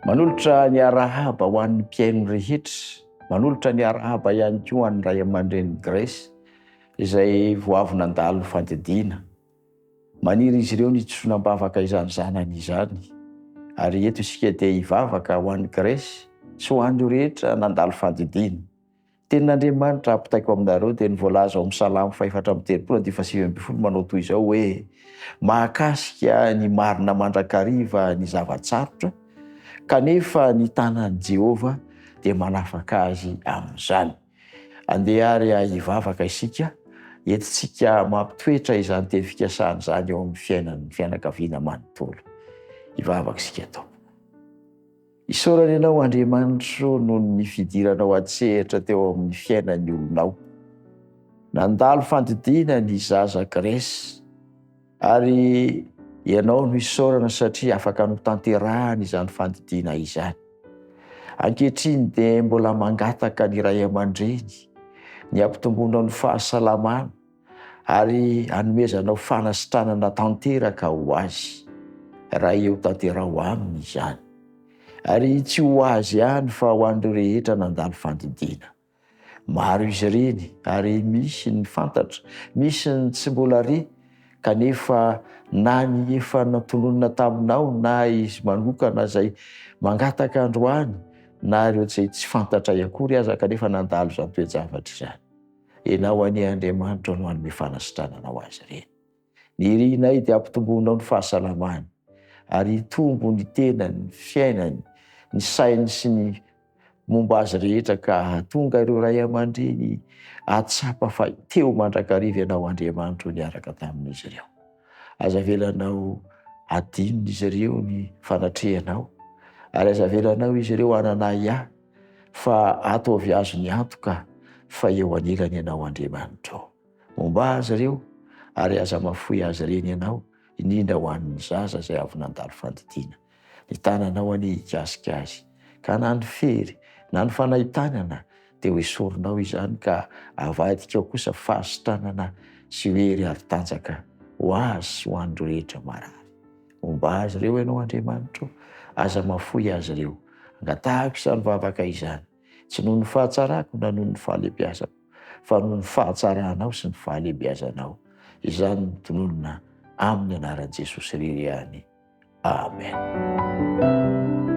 Manolotra ny arahaba ho an'ny mpihaino rehetra, manolotra ny arahaba ihany koa ho an'ny ray aman-drenin'i Grace izay vao avy nandalo fandidiana. Maniry izy ireo ny hitrosoana am-bavaka izany zanany izany. Ary eto isika dia hivavaka ho an'i Grace sy ho an'ireo rehetra nandalo fandidiana. Tenin'Andriamanitra ampitaiko aminareo dia ny voalaza ao amin'ny Salamo fahefatra amby 30 andininy faha-19 manao toy izao hoe, Mahakasika ny marina mandrakariva ny zava-tsarotra, kanefa ny tanan'i Jehovah dia manafaka azy amin'izany. Andeha àry hivavaka isika, entintsika mampitoetra izany teny fikasana izany eo amin'ny fiainan'ny fianakaviana manontolo. Hivavaka isika Tompoko. Isaorana Ianao Andriamanitro noho ny fidiranao an-tsehatra teo amin'ny fiainan'ny olonao. Nandalo fandidiana ny zaza Grace ary Ianao no isaorana satria afaka notanterahana izany fandidiana izany. Ankehitriny dia mbola mangataka ny ray aman-dreny ny hampitomboanao ny fahasalamana ary hanomezanao fanasitranana tanteraka ho azy. Ray eo tanteraho aminy izany. Ary tsy ho azy ihany fa ho an'ireo rehetra nandalo fandidiana. Maro izy ireny ary misy ny fantatra, misy ny tsy mbola re, kanefa na ny efa notononina taminao na izy manokana izay mangataka androany na ireo izay tsy fantatray akory aza kanefa nandalo izany toe-javatra izany. Ianao anie Andriamanitra no hanome fanasitranana ho azy ireny. Ny irinay dia hampitomboinao ny fahasalamany, ary hitombo ny tenany, ny fiainany, ny sainy sy ny momba azy rehetra ka hahatonga ireo ray aman-dreny hahatsapa fa teo mandrakariva Ianao Andriamanitro niaraka tamin'izy ireo. Aza avelanao hadinon'izy ireo ny fanatrehanao, ary aza avelanao izy ireo hanana ahiahy fa ataovy azony antoka fa eo anilany ianao Andriamanitro. Momba azy ireo ary aza mafoy azy ireny ianao, indrindra ho an'ny zaza izay avy nandalo fandidiana. Ny tananao anie hikasika azy, ka na ny fery na ny fanaintainana dia ho esorinao izany ka avadikao kosa fahasitranana sy hery ary tanjaka ho azy sy ho an'ireo rehetra marary. Momba azy ireo ianao Andriamanitro, aza mafoy azy ireo. Angatahako izany vavaka izany, tsy noho ny fahatsarako na noho ny fahalehibiazako, fa noho ny fahatsaranao sy ny fahalehibiazanao. Izany no tononina amin'ny anaran'i Jesosy irery ihany. Amen.